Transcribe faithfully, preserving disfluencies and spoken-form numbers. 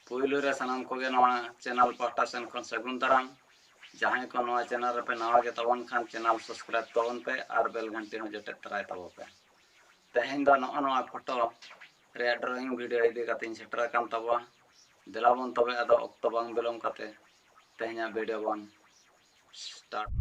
ᱯᱩᱭᱞᱩ ᱨᱮ ᱥᱟᱱᱟᱢ ᱠᱚᱜᱮ ᱱᱚᱣᱟ ᱪᱮᱱᱮᱞ ᱯᱟᱦᱴᱟ ᱥᱮᱱ ᱠᱷᱚᱱ ᱥᱟᱹᱜᱩᱱ ᱫᱟᱨᱟᱢ᱾ ᱡᱟᱦᱟᱸᱭ ᱠᱚ ᱱᱚᱣᱟ ᱪᱮᱱᱮᱞ ᱨᱮᱯᱮ ᱱᱟᱣᱟ ᱜᱮ ᱛᱟᱵᱚᱱ ᱠᱷᱟᱱ ᱪᱮᱱᱮᱞ ᱥᱟᱵᱥᱠᱨᱟᱭᱤᱵ ᱛᱟᱵᱚᱱ ᱯᱮ ᱟᱨ ᱵᱮᱞ ᱜᱷᱟᱱᱴᱤ ᱦᱚᱸ ᱡᱚᱴᱮᱫ ᱛᱟᱨᱟᱭ ᱛᱟᱵᱚ ᱯᱮ᱾ ᱛᱮᱦᱮᱧ ᱫᱚ ᱱᱚᱜᱼᱚ ᱱᱚᱣᱟ ᱯᱷᱳᱴᱳ ᱨᱮᱭᱟᱜ ᱰᱨᱚᱭᱤᱝ ᱵᱷᱤᱰᱤᱭᱳ ᱤᱫᱤ ᱠᱟᱛᱮᱧ ᱥᱮᱴᱮᱨ ᱟᱠᱟᱱ ᱛᱟᱵᱚᱣᱟ᱾ ᱫᱮᱞᱟ ᱵᱚᱱ ᱛᱚᱵᱮ ᱟᱫᱚ ᱚᱠᱛᱚ ᱵᱟᱝ ᱵᱤᱞᱚᱢ ᱠᱟᱛᱮ ᱛᱮᱦᱮᱧᱟᱜ ᱵᱷᱤᱰᱤᱭᱳ ᱵᱚᱱ ᱥᱴᱟᱨᱴ᱾